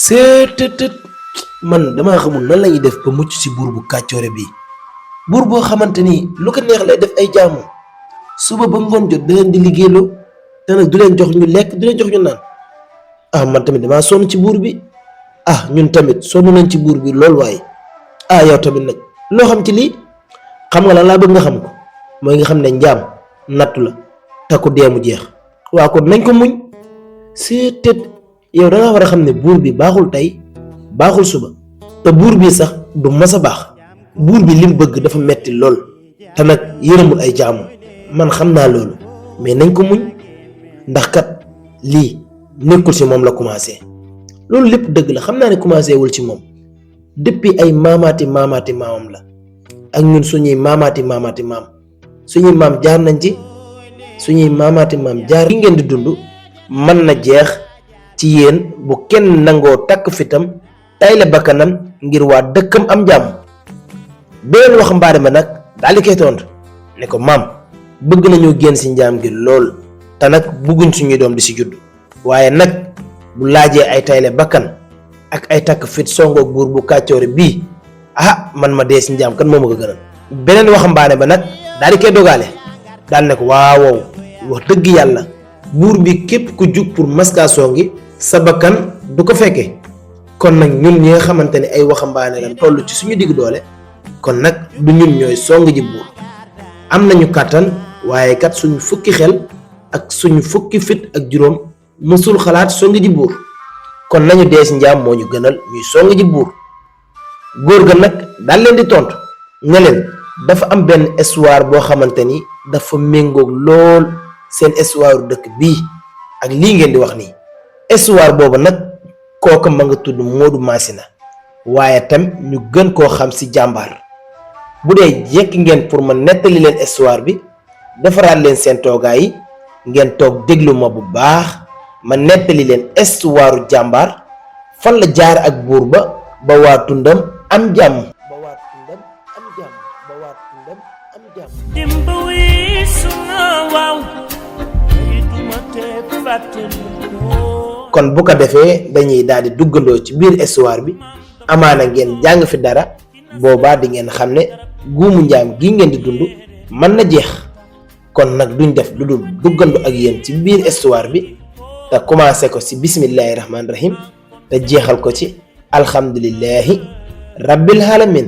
seetet man damaa xamul nan la ñuy def ba mucc ci buur bu kàccoore bii buur boo xamante ni lu ko neex lay def ay jaamu suba ba ngoon jot da leen di liggéeyloo te nag du leen jox ñu lekk du leen jox ñu naan man tamit damaa sonn ci buur bi ñun tamit sonn nañ ci buur bi loolu waaye yow tamit nag loo xam ci lii xam nga lan laa bëgg nga xam ko mooy nga xam ne njaam nattu la te ku dee mu jeex waa kon nañ ko muñ seetet yow da nga war a xam ne buur bi baaxul tey baaxul suba te buur bi sax du mas a baax buur bi lim bëgg dafa metti lool te nag yërëmul ay jaamu man xam naa loolu mais nañ ko muñ ndax kat lii nekkul ci moom la commencé loolu lépp dëgg la xam naa ne commencé wul ci moom depuis ay maamaati maamam la ak ñun suñuy maamaati maam suñuy maam jaar nañ ci suñuy maamaati maam jaar yi ngeen di dund mën na jeex ci yéen bu kenn nangoo takk fitam tayle bakkanam ngir waa dëkkam am jàmm beneen waxambaane ma nag daal di koy tontu ne ko maam bëgg nañoo génn ci njaam gi lool te nag bëgguñ suñuy doom di ci judd waaye nag bu laajee ay tayle bakkan ak ay takk fit songoog buur bu kàccoore bii man ma dee ci njaam kan moo ma ko gënal beneen waxambaane ba nag daal di koy dogaale daal ne ko waaw wax dëgg yàlla buur bi képp ku jug pour maska songi sa bakkan du ko fekkee kon nag ñun ñi nga xamante ne ay waxambaane lañ toll ci suñu digg doole kon nag du ñun ñooy song ji buur am nañu kàttan waaye kat suñu fukki xel ak suñu fukki fit ak juróom mësul xalaat song ji buur kon nañu dee ci njaam moo ñu gënal ñuy song ji buur góor ga nag daal leen di tontu ne leen dafa am benn histoire boo xamante ni dafa méngoog lool seen histoire dëkk bii ak lii ngeen di wax nii histoire boobu nag kooka ma nga tudd Modou Massina waaye tam ñu gën koo xam ci jàmbaar bu dee jekk ngeen pour ma nettali leen histoire bi defaraat leen seen toogaay yi ngeen toog déglu ma bu baax ma nettali leen histoire jàmbaar fan la jaar ak buur ba waa tundam am jàmm kon bu ko defee dañuy daal di duggandoo ci biir histoire bi amaana ngeen jàng fi dara boobaa di ngeen xam ne guumu njaam gi ngeen di dund mën na jeex kon nag duñ def lu dul duggandoo ak yéen ci biir histoire bi te commencé ko ci bismillahi rahmaani rahim te jeexal ko ci alhamdulillahi rabbil alamin